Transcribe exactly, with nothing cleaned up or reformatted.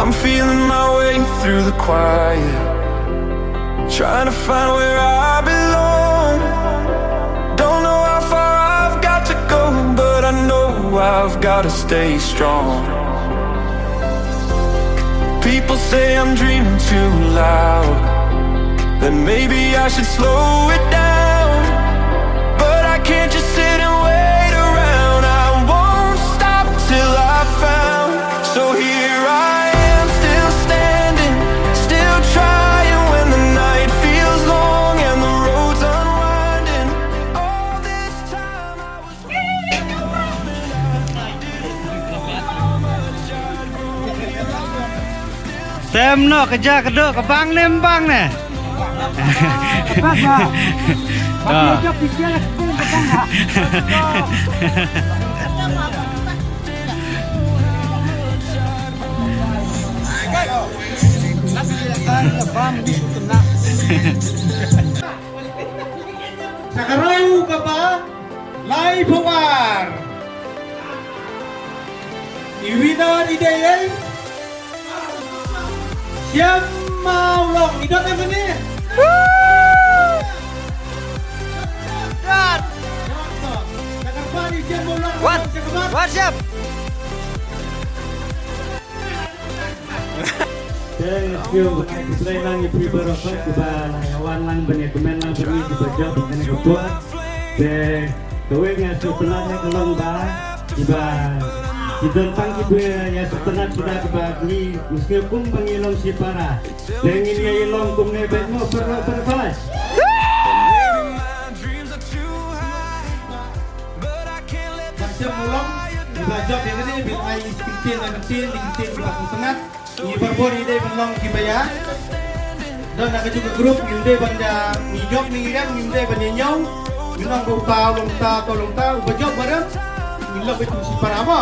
I'm feeling my way through the quiet, trying to find where I belong. Don't know how far I've got to go, but I know I've got to stay strong. People say I'm dreaming too loud, then maybe I should slow it down. But I can't just sit and wait around. I won't stop till I found. So here I am, still standing, still trying when the night feels long and the road's unwinding. All this time I was Tem noh ka ja ka dok ka bang ne em bang ne. Sa ka rau kaba laiphew ar. I winner i dei ei Siam Mawlong, i don em ni. Sa ka rau i Siam Mawlong. Wan, wan Siam. Te nga sngewbha khublei lang ïa phi baroh kiba la wan lang ban ïa kmen lang bad ngi kiba jop ha kane ka por. Te kawei nga sngewtynnat ïa ka long ba kiba ki don tang kiba ïa sngewtynnat kiba kiba ngi sngewbha kumba ngi long shipara. Te ngin ïa long kumne bad mo per per palas. Ba shem mo long kiba jop ïa kane bad ai ktien na ktien di ktien kiba sngewtynnat. Ngi barabor ngi dei ban long kiba ïa don na kajuh ka group, ngim dei ban ïa ngi jop ngi rem, ngim dei ban ïa ñiew. Ngi long ba uta u long ta, uta u long ta, uba jop ba rem. Ngi long ba tu shipara mo.